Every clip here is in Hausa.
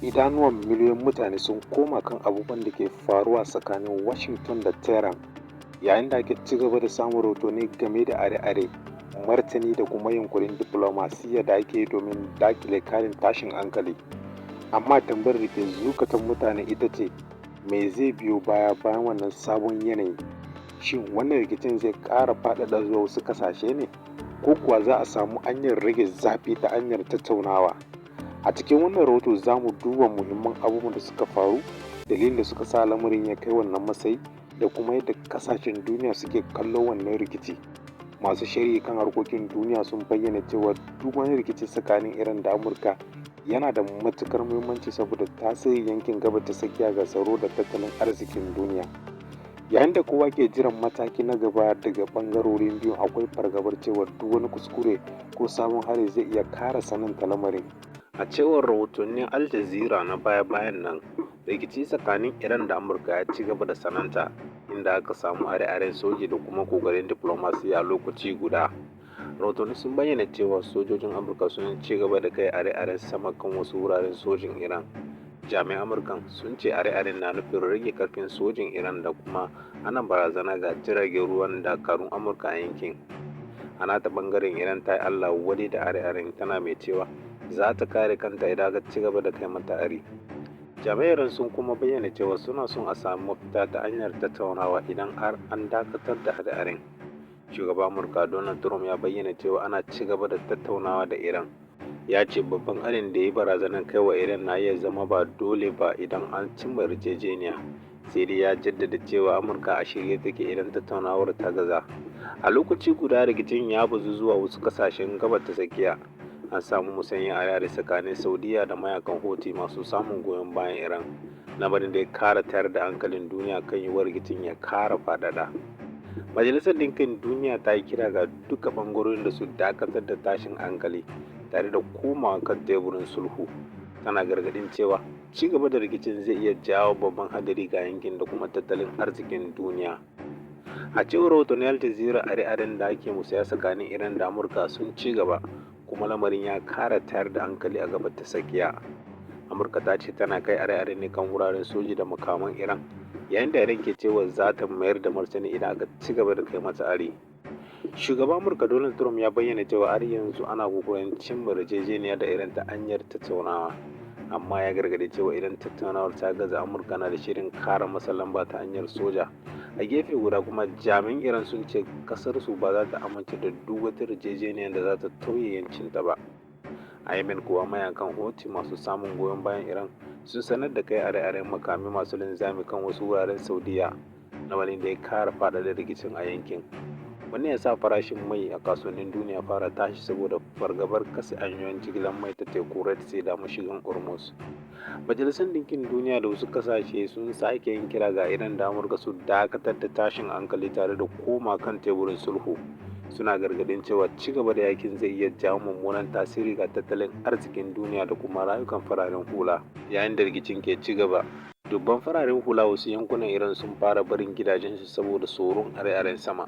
Idanuwan miliyoyin mutane sun koma kan abubuwan da ke faruwa tsakanin Washington da Tehran yayin da ake ci gaba da samun rahotanni game da hare-hare, martani da kuma yunƙurin diflomasiyya da ake yi domin daƙile ƙarin tashin hankali. Amma tambayar da ke zukatan mutane ita ce, me zai biyo baya bayan wannan sabon yanayi? Shin wannan rikicin zai ƙara faɗaɗa zuwa wasu ƙasashe ne, ko kuwa za a samu hanyar rage zafi ta hanyar tattaunawa? A cikin wannan rahoto za mu duba muhimman abubuwan da suka faru, dalilin da suka sa lamarin ya kai wannan matsayi, da kuma yadda ƙasashen duniya suke kallon wannan rikici. Masu sharhi kan harkokin duniya sun bayyana cewa duk wani rikici tsakanin Iran da Amurka yana da matuƙar muhimmanci saboda tasirin yankin Gabas ta Tsakiya ga tsaro da tattalin arzikin duniya. Yayin da kowa ke jiran mataki na gaba daga ɓangarorin biyu, akwai fargabar cewa duk wani kuskure ko sabon hari zai iya ƙara tsananta lamarin. A cewar rahotannin Al Jazeera na baya-bayan nan, rikici tsakanin Iran da Amurka ya ci gaba da tsananta, inda aka samu hare-haren soji da kuma ƙoƙarin diflomasiyya a lokaci guda. Rahotanni sun bayyana cewa sojojin Amurka sun ci gaba da kai hare-haren sama kan wasu wuraren sojin Iran. Jami'an Amurkan sun ce hare-haren na nufin rage ƙarfin sojin Iran da kuma hana barazana ga jiragen ruwan dakarun Amurka a yankin. A nata ɓangaren, Iran ta yi Allah wadai da hare-haren, tana mai cewa za ta kare kanta idan aka ci gaba da kai mata hari. Jami'an Iran sun kuma bayyana cewa suna son a sami mafita ta hanyar tattaunawa idan har an dakatar da hare-haren. Shugaban Amurka Donald Trump ya bayyana cewa ana ci gaba da tattaunawa da Iran. Ya ce babban harin da ya yi barazanar kai wa Iran na iya zama ba dole ba idan an cimma yarjejeniya. Sai dai ya jaddada cewa Amurka a shirye take idan tattaunawar ta gaza. A lokaci guda, rikicin ya bazu zuwa wasu ƙasashen Gabas ta Tsakiya. An samu musanyar hare-hare tsakanin Saudiyya da mayakan Houthi masu samun goyon bayan Iran, lamarin da ya ƙara tayar da hankalin duniya kan yiwuwar rikicin ya ƙara faɗaɗa. Majalisar Ɗinkin Duniya ta yi kira ga duka ɓangarorin da su dakatar da tashin hankali tare da komawa kan teburin sulhu, tana gargaɗin cewa ci gaba da rikicin zai iya jawo babban haɗari ga yankin da kuma tattalin arzikin duniya. A cewar rahotannin Al Jazeera, hare-haren da ake musaya tsakanin Iran da Amurka sun ci gaba, kuma lamarin ya ƙara tayar da hankali a Gabas ta Tsakiya. Amurka ta ce tana kai hare-hare ne kan wuraren soji da makaman Iran, yayin da Iran ke cewa za ta mayar da martani idan aka ci gaba da kai mata hari. Shugaban Amurka Donald Trump ya bayyana cewa har yanzu ana ƙoƙarin cimma yarjejeniya da Iran ta hanyar tattaunawa, amma ya gargaɗi cewa idan tattaunawar ta gaza, Amurka na da shirin ƙara matsa lamba ta hanyar soja. A gefe guda kuma, jami'an Iran sun ce ƙasarsu ba za ta amince da duk wata yarjejeniya da za ta tauye 'yancinta ba. A Yemen kuwa, mayakan Houthi masu samun goyon bayan Iran sun sanar da kai hare-haren makamai masu linzami kan wasu wuraren Saudiyya, lamarin da ya ƙara faɗaɗa rikicin a yankin. Wannan ya sa farashin mai a kasuwannin duniya fara tashi saboda fargabar katse hanyoyin jigilar mai ta tekun Red Sea da mashigin Hormuz. Majalisar Ɗinkin Duniya da wasu ƙasashe sun sake yin kira ga Iran da Amurka su dakatar da tashin hankali tare da komawa kan teburin sulhu, suna gargaɗin cewa ci gaba da yakin zai iya jawo mummunan tasiri ga tattalin arzikin duniya da kuma rayukan fararen hula. Yayin da rikicin ke ci gaba, dubban fararen hula wasu yankunan Iran sun fara barin gidajensu saboda tsoron hare-haren sama.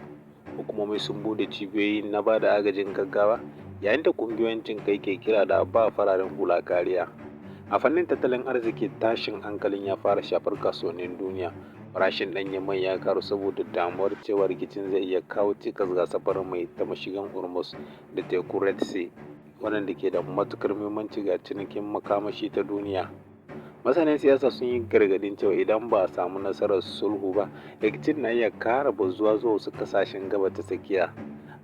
Hukumomi sun buɗe cibiyoyi na ba da agajin gaggawa, yayin da ƙungiyoyin jin kai ke kira da a ba fararen hula kariya. A fannin tattalin arziki, tashin hankalin ya fara shafar kasuwannin duniya. Farashin ɗanyen mai ya karu saboda damuwar cewa rikicin zai iya kawo cikas ga safarar mai ta mashigin Hormuz da tekun Red Sea, waɗanda ke da matuƙar muhimmanci ga cinikin makamashi ta duniya. Masana siyasa sun yi gargaɗin cewa idan ba a samu nasarar sulhu ba, rikicin na iya ƙara bazuwa zuwa wasu ƙasashen Gabas ta Tsakiya.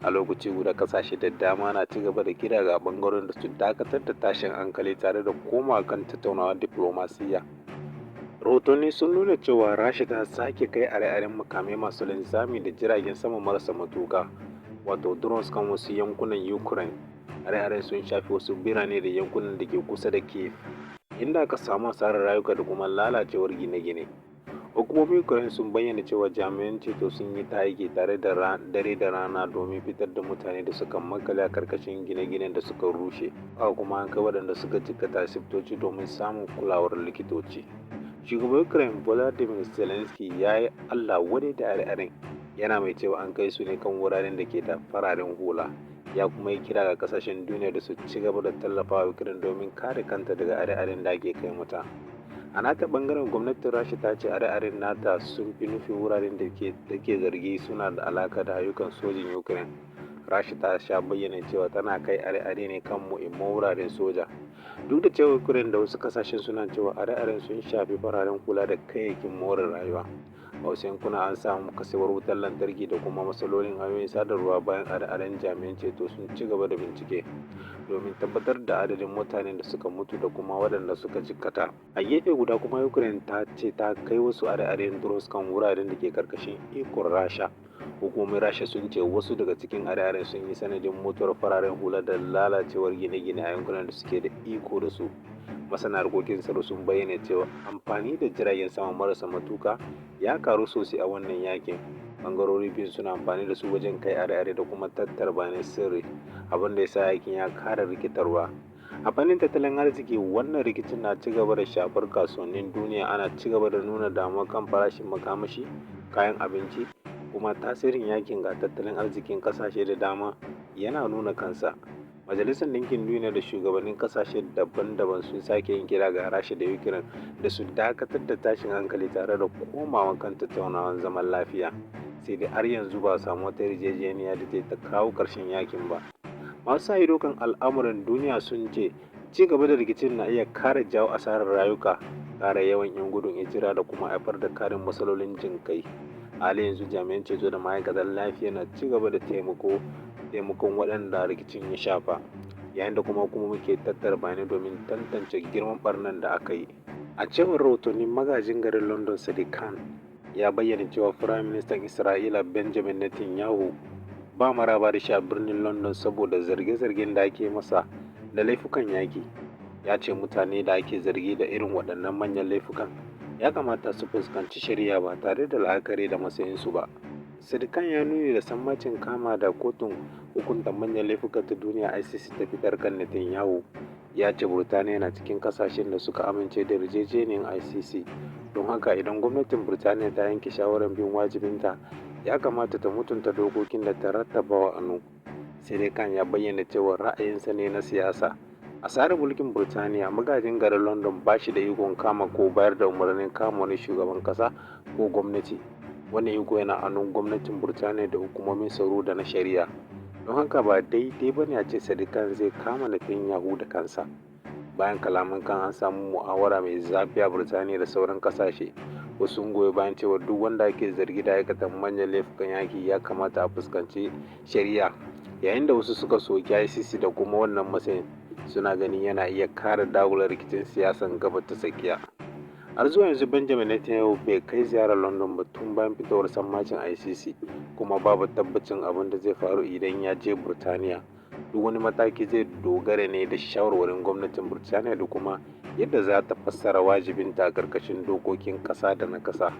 A lokaci guda, ƙasashe da dama na ci gaba da kira ga ɓangarorin da su dakatar da tashin hankali tare da komawa kan tattaunawar diflomasiyya. Rahotanni sun nuna cewa Rasha ta sake kai hare-haren makamai masu linzami da jiragen sama marasa matuƙa, wato drones, kan wasu yankunan Ukraine. Hare-haren sun shafi wasu birane da yankunan da ke kusa da Kyiv, inda aka samu asarar rayuka da kuma lalacewar gine-gine. Hukumomin Ukraine sun bayyana cewa jami'an ceto sun yi ta aiki tare da dare da rana domin fitar da mutane da suka makale a karkashin gine-ginen da suka rushe. Haka kuma an kai waɗanda suka jikkata asibitoci domin samun kulawar likitoci. Shugaban Ukraine Volodymyr Zelensky ya yi Allah wadai da hare-haren, yana mai cewa an kai su ne kan wuraren da ke da fararen hula. Ya kuma yi kira ga kasashen duniya da su ci gaba da tallafawa Ukraine domin kare kanta daga are-aren da ake kai mata. A nata bangaren, gwamnatin Rasha ta ce are-aren nata sun fi nufin wuraren da take zargi suna da alaka da ayyukan sojin Ukraine. Rasha ta sha bayyana cewa tana kai are-are ne kan muhimman wuraren soja, duk da cewa Ukraine da wasu kasashen suna cewa are-aren sun shafi fararen hula da kayayyakin more rayuwa. A wasu yankuna an samu katsewar wutar lantarki da kuma matsalolin hanyoyin sadarwa bayan are-aren. Jami'an ceto sun ci gaba da bincike domin tabbatar da adadin mutanen da suka mutu da kuma waɗanda suka jikkata. A gefe guda kuma, Ukraine ta ce ta kai wasu are-aren drones kan wuraren da ke karkashin ikon Rasha. Hukumomin Rasha sun ce wasu daga cikin are-aren sun yi sanadin mutuwar fararen hula da lalacewar gine-gine a yankunan da suke da iko da su. Masana harkokin tsaro sun bayyana cewa amfani da jiragen sama marasa matuka ya karu sosai a wannan yakin. Bangarori biyu suna amfani da su wajen kai are-are da kuma tattara bayanan sirri, abin da ya sa yakin ya kara rikitarwa. A fannin tattalin arziki, wannan rikicin na ci gaba da shafar kasuwannin duniya. Ana ci gaba da nuna damuwa kan farashin makamashi, kayan abinci, kuma tasirin yakin ga tattalin arzikin kasashe da dama yana nuna kansa. Majalisar Ɗinkin Duniya da shugabannin kasashe daban-daban sun sake yin kira ga Rasha da Ukraine da su dakatar da tashin hankali tare da komawa kan tattaunawar zaman lafiya. Sai dai har yanzu ba a samu wata yarjejeniya da ta kawo ƙarshen yakin ba. Masu sa ido kan al'amuran duniya sun ce ci gaba da rikicin na iya kara jawo asarar rayuka, ƙara yawan 'yan gudun hijira da kuma haifar da karin matsalolin jin kai. A halin yanzu, jami'an ceto da ma'aikatan lafiya na ci gaba da taimakon waɗanda rikicin ya shafa, yayin da kuma hukumomi ke tattara bayanai domin tantance girman ɓarnar da aka yi. A cewar rahotanni, magajin garin London Sadiq Khan ya bayyana cewa Firayim Ministan Isra'ila Benjamin Netanyahu ba maraba da shi a birnin London saboda zarge-zargen da ake masa da laifukan yaƙi. Ya ce mutane da ake zargi da irin waɗannan manyan laifukan ya kamata su fuskanci shari'a ba tare da la'akari da matsayinsu ba. Sadiq Khan ya nuni da sammacin kama da Kotun Hukunta Manyan Laifuka ta Duniya (ICC) ta fitar kan Netanyahu. Ya ce Burtaniya na cikin kasashen da suka amince da yarjejeniyar ICC, don haka idan gwamnatin Burtaniya ta yanke shawarar bin wajibinta, ya kamata ta mutunta dokokin da ta rattabawa hannu. Sai dai Khan ya bayyana cewa ra'ayinsa ne na siyasa. A tsarin mulkin Burtaniya, magajin garin London ba shi da ikon kama ko bayar da umarnin kama wani shugaban kasa ko gwamnati. Wannan iko yana hannun gwamnatin Burtaniya da hukumomin tsaro da na shari'a. Don haka ba daidai ba ne a ce Sadiq Khan zai kama Netanyahu da kansa. Bayan kalaman Khan, an samu muhawara mai zafi a Burtaniya da sauran kasashe. Wasu sun goyi bayan cewa duk wanda ake zargi da aikata manyan laifukan yaki ya kamata a fuskanci shari'a, yayin da wasu suka soki ICC da kuma wannan matsayin, suna ganin yana iya kara dagula rikicin siyasan Gabas ta Tsakiya. Har zuwa yanzu Benjamin Netanyahu bai kai ziyara London ba tun bayan fitowar sammacin ICC, kuma babu tabbacin abin da zai faru idan ya je Burtaniya. Duk wani mataki zai dogara ne da shawarwarin gwamnatin Burtaniya da kuma yadda za ta fassara wajibinta a ƙarƙashin dokokin ƙasa da na ƙasa.